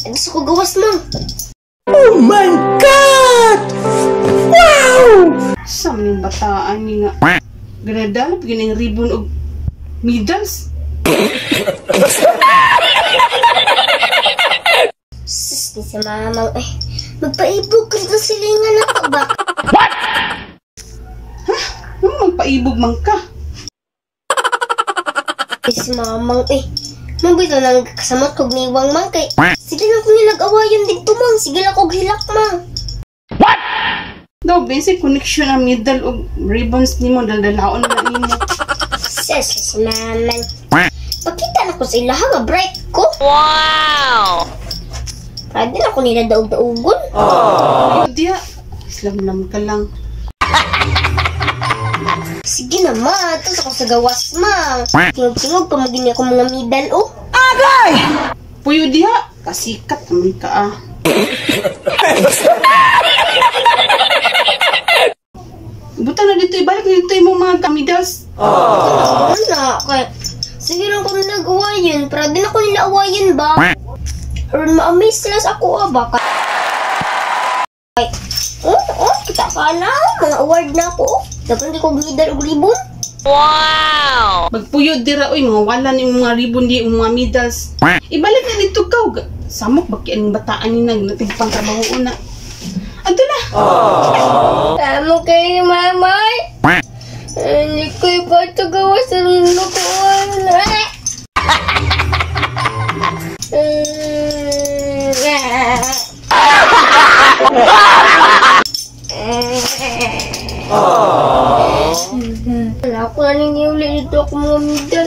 Gusto ko gawas, mang. Oh my God! Wow! Sa man yung bataan ni nga. Ganadala, pag yung ribbon og medals. Sus, ni si mamang eh. Magpaibog ka dito silingan na ka ba? Ano magpaibog man ka? Eh, si mamang eh. Mabito nang kasamot kog niwang mang kay. Sige lang kung nag-awayon dito mang. Sige lang kog hilak mang. Daw, basic connection ang medal og ribbons nimo daldalaon na nimo. Sus, si mamang. Pagkita na ko sa ilaha nga bright ko. Wow! Pwede na ko nila daog-daugon. Ayo diya. Islam ka lang. Sige na ma, ito ako sa gawas ma. Tingog-tingog pa magini ako mga medal oh. Puyo diha. Kasikat naman ka ah. Buta na dito, ibalik na dito yung mga medals. Wala, kay sige lang kung nag-awayan, pero din ako nila awayan ba? Aron ma-amaze sila sa ako ah, baka. Ay, oh, kita ka na, mga award na ako. Oh. Dapat hindi ko medal og ribbon. Magpuyo dira oy, mga wala ni mga ribbon di mga medals. Ibalik na dito ka. Samok ba kay ang bataan ni nag natigpang trabaho una. Adto na. Tama kayo, mama. Hindi ko ipatagawa sa lukuan. Wala ko na nang iuli dito ako mga medal.